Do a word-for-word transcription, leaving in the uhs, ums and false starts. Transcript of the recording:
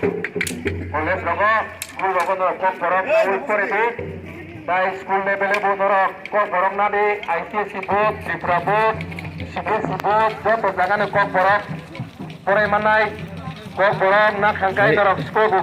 College rogo, school rogo norok kokborok nawi pore di. Tai school level bo norok kokborok nadi, I C S E board, Tripura board, C B S E board, joto jagani kokborok porai manai, kokborok na khangkai norok school bo.